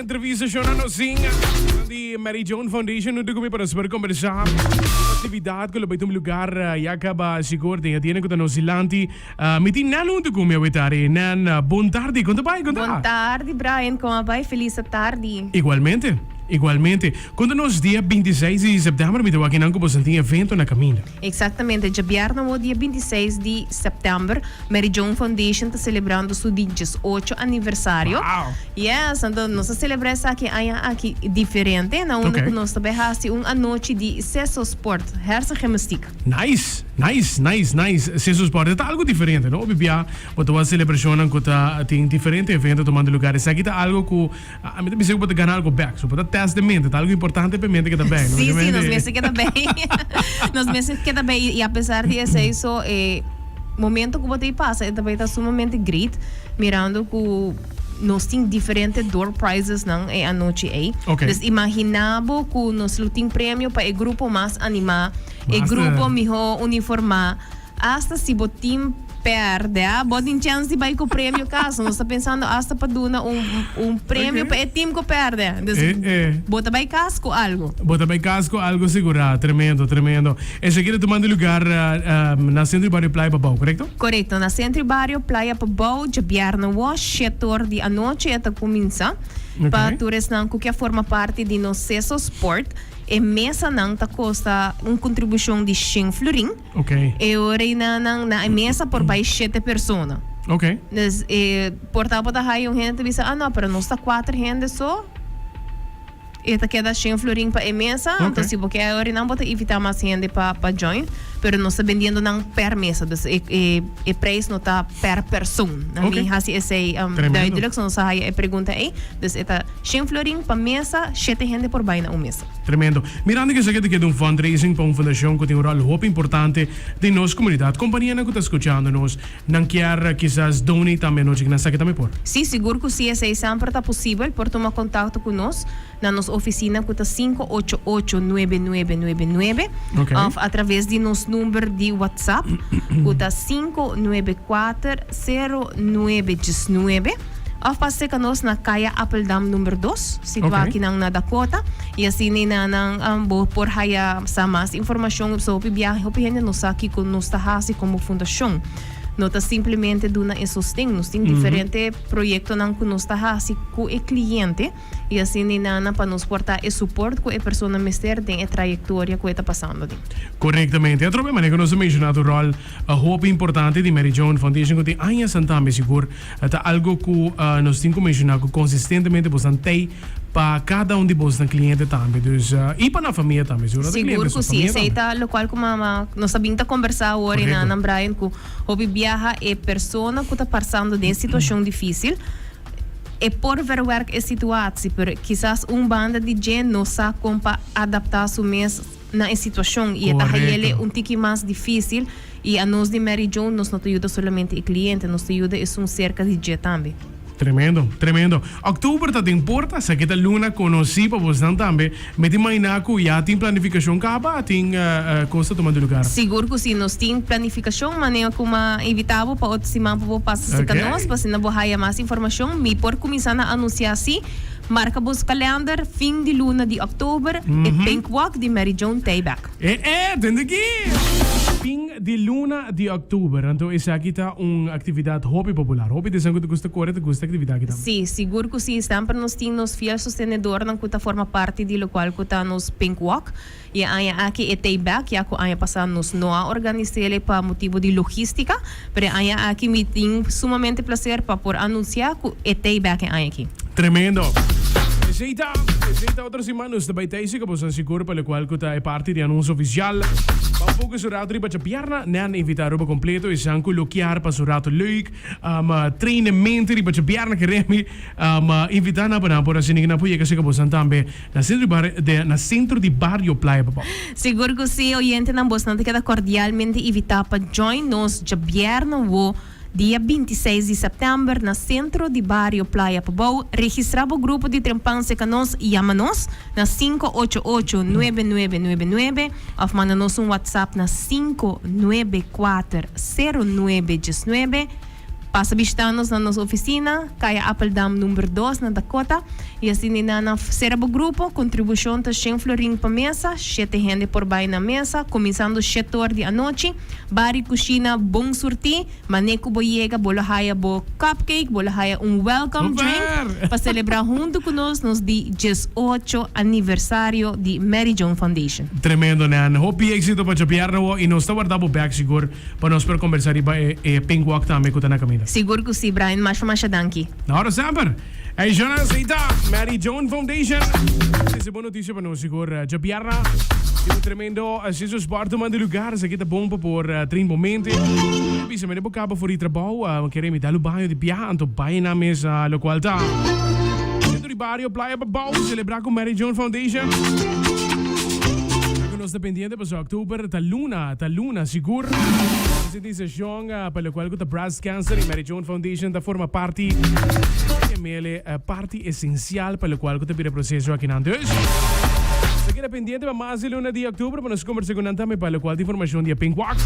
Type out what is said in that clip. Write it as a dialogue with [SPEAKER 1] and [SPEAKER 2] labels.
[SPEAKER 1] entrevista shona nos sin di Mary Joan Foundation hunto cu mi pa nos por conversa actividad cu lo bay tuma lugar ya caba sigur den e dia cu ta nos dilanti. Mi tin Nan hunto cu mi awe tardi. Nan, bon tardi. Con ta bay? Con ta?
[SPEAKER 2] Bon tardi Brian, con a bay? Feliz tardi.
[SPEAKER 1] Igualmente, igualmente. Con ta nos dia 26 di september mi ta wak nan cu boso tin evento na caminda.
[SPEAKER 2] Exactamente, djabièrnè awor dia 26 di september Mary Joan Foundation ta celebrando su di diesocho aniversario.
[SPEAKER 1] Wow!
[SPEAKER 2] Yes, anto nos ta celebra esaki aña aki diferente, na unda
[SPEAKER 1] Ok.
[SPEAKER 2] cu nos ta bay haci un anochi di Seso Sport, hersengymnastiek.
[SPEAKER 1] Nice, nice, nice, nice. Seso Sport, e ta algo diferente, no? Hopi bia bo ta wak celebracionnan cu ta tin diferente evento tomando lugar. Esaki ta algo cu ami ta bisa cu bo ta gana algo bek. So bo ta test de mente, ta algo importante pa e mente keda bay, no?
[SPEAKER 2] Sí, sí, nos mester keda bay. Nos mester keda bay y apesar di esey so e momento cu bo ta pasa e ta bay ta sumamente great mirando cu nos tin diferente door prizes nan e anochi ey.
[SPEAKER 1] Ok.
[SPEAKER 2] Dus imagina bo cu nos lo tin premio pa e grupo mas anima, e
[SPEAKER 1] Master.
[SPEAKER 2] grupo miho uniforma. Asta si bo tin pèrdè, bo tin chèns di bai ku premio kas. Nos ta pensando asta pa duna un un premio
[SPEAKER 1] Ok.
[SPEAKER 2] pa e tim ku pèrdè. Dus
[SPEAKER 1] Eh, eh.
[SPEAKER 2] bo ta bai kas ku algu.
[SPEAKER 1] Bo ta bai kas ku algu sigurá. Tremendo, tremendo. Esaki ta tumando lugar na Centro di Bario Playa Pabou, korekto?
[SPEAKER 2] Korekto, na Centro di Bario Playa Pabou, djabièrnè wò, shetor di anochi e ta kuminsá.
[SPEAKER 1] Ok.
[SPEAKER 2] Pa tur esnan ku ke forma parti di nos Seso Sport, e mesanan ta kosta un kontribushon di shen florin.
[SPEAKER 1] Ok.
[SPEAKER 2] E ora ei nan nan na e mesa por bai shete persona.
[SPEAKER 1] Ok.
[SPEAKER 2] Dus e por ta bo ta haya un hende ta bisa, ah no, pero nos ta kuater hende so, e ta keda shen florin pa e mesa,
[SPEAKER 1] Ok.
[SPEAKER 2] anto si bo ke e ora ei nan bo ta invita mas hende pa pa join, pero nos ta bendiendo nan per mesa, dus e e e prijs no ta per persoon. Nan
[SPEAKER 1] Ok.
[SPEAKER 2] mi hasi esei
[SPEAKER 1] Tremendo.
[SPEAKER 2] duidelijk, so nos a haya e pregunta ei, dus e ta shen florin pa mesa, shete hende por bai na un mesa.
[SPEAKER 1] Tremendo. Mirando ku esaki ta keda un fundraising pa un fundashon ku tin un ròl hopi importante den nos komunidat. Kompanianan ku ta skuchando nos, nan kier kisas donate tambe anochi ku nan sa ke tambe por?
[SPEAKER 2] Sí, sigur ku sí, esei semper ta posibel. Por tuma kontakto ku nos na nos ofisina ku ta 588 9999
[SPEAKER 1] Ok.
[SPEAKER 2] òf atraves di nos number di WhatsApp ku ta 594 0919. Of pa seka nos na Kaya Appeldam number dos, situa
[SPEAKER 1] Ok.
[SPEAKER 2] akinan na Dakota. Y asina na nan um, bo por haya sa mas informacion. So hopi biaha, hopi hende no sa kiko nos ta hasi como fundacion. No ta simplemente duna e sosten. Nos tin diferente proyectonan cu nos ta hasi cu e cliente. Y asina na nan pa nos por ta e support cu e persona mester den e trayectoria cu e ta pasando den.
[SPEAKER 1] Correctamente. Atrobe manera cu nos a menciona tu rol hopi importante di Mary Joan Foundation cu tin añasan tambe sigur. Ta algo cu nos tin cu menciona cu consistentemente bosnan tey pa cada un di bosnan cliente tambe. Dus, y pa nan famia tambe. Sigur no ta
[SPEAKER 2] Sigur
[SPEAKER 1] cliente,
[SPEAKER 2] cu
[SPEAKER 1] so
[SPEAKER 2] si.
[SPEAKER 1] famia
[SPEAKER 2] Esey
[SPEAKER 1] tambe.
[SPEAKER 2] ta locual cu mama, nos ta bin ta conversa awor y
[SPEAKER 1] Correcto.
[SPEAKER 2] nan Brian cu hopi biaha e persona cu ta pasando den situacion dificil e por verwerk e situatie pero kisas un banda di dje no sa con pa adapta su mes na e situacion y e ta hayele
[SPEAKER 1] Correcto.
[SPEAKER 2] un tiki mas dificil y anos di Mary Joan nos no ta yuda solamente e cliente, nos ta yuda esun cerca di dje tambe.
[SPEAKER 1] Tremendo, tremendo. October ta den porta, esaki ta luna conoci pa bosnan tambe. Mi ta imagina cu ya tin planificacion caba, tin cos ta tumando lugar.
[SPEAKER 2] Sigur cu si, nos tin planificacion, manera cu m'a invita bo pa otro siman pa bo pasa cerca
[SPEAKER 1] Ok.
[SPEAKER 2] nos, pa asina bo haya mas informacion. Mi por cuminsa na anuncia si. Marca bo kalender, fin di luna di october, e Pink Walk di Mary Joan Tijbek.
[SPEAKER 1] E e, tende aki! Fin di luna di october, anto esaki ta un actividad hopi popular. Hopi di esnan cu ta gusta core ta gusta actividad aki tambe.
[SPEAKER 2] Sí, sigur cu sí. Semper nos tin nos fiel sostenedornan cu ta forma parti di locual cu ta nos Pink Walk. E aña aki e t'ei bek, ya ku aña pasá nos no a organis'el pa motibu di logístika, pero e aña aki mi tin sumamente plaser pa por anunsiá ku e t'ei bek e aña aki.
[SPEAKER 1] Tremendo! Esei ta, esei ta otro siman nos ta bai tei si ku boso sigur pa lokual ku ta e parti di anunsio ofisial. Ban focus un rato riba djabièrnè, nan invitá Aruba kompleto esnan ku lo kier pasa un rato leuk, train e mente riba djabièrnè keremi invitá nan pa nan por asina ku nan por yega serka boso tambe. Na centro di bario de na centro di bario Playa Pabao.
[SPEAKER 2] Sigur ku si, oyentenan bosnan ta keda kordialmente invitá pa join nos djabièrnè wo dia 26 di sèptèmber na Sentro di Bario Playa Pabao. Registrá bo grupo di trempan serka nos, yama nos na 588 9999 òf manda nos un WhatsApp na 594 0919. Pasa bishita nos na nos oficina, Kaya Appeldam number dos na Dakota, y asina nan sera bo grupo. Contribucion ta shen florin pa mesa, shete hende por bay na mesa, cuminsando shete or di anochi. Bar y cushina bon surti, mane cu bo yega bo lo haya bo cupcake, bo lo haya un welcome drink pa celebra hunto cu nos nos di diesocho aniversario di Mary Joan Foundation.
[SPEAKER 1] Tremendo Nan. Hopi exito pa djabièrnè awo y nos ta warda bo bek sigur. Pa nos por kombersá riba e Pink Walk tambe ku ta na kaminda.
[SPEAKER 2] Sigur ku si, Brian. Masha masha danki.
[SPEAKER 1] Na ora semper. Ey Jonas, ey ta Mary Joan Foundation. Esei bon notisia pa nos sigur. Djabièrnè tin un tremendo Siso Sport tuma di lugar. Esaki ta bon pa por train bo mente. Mi bisa mene bo kaba for di trabou, bo kere mi dal un baño di biaha anto bai na mes lokual ta Centro di Bario Playa Pabou selebrá ku Mary Joan Foundation. Nos ta pendiente pasobra October ta luna, ta luna sigur. Nos tin seshon pa locual cu ta Breast Cancer y Mary Joan Foundation ta forma parti e mele parti esencial pa locual cu ta bira proceso akinan. Dus, nos ta keda pendiente pa mas di luna di October pa nos combersa cu nan tambe pa locual ta informacion di e Pink Walk.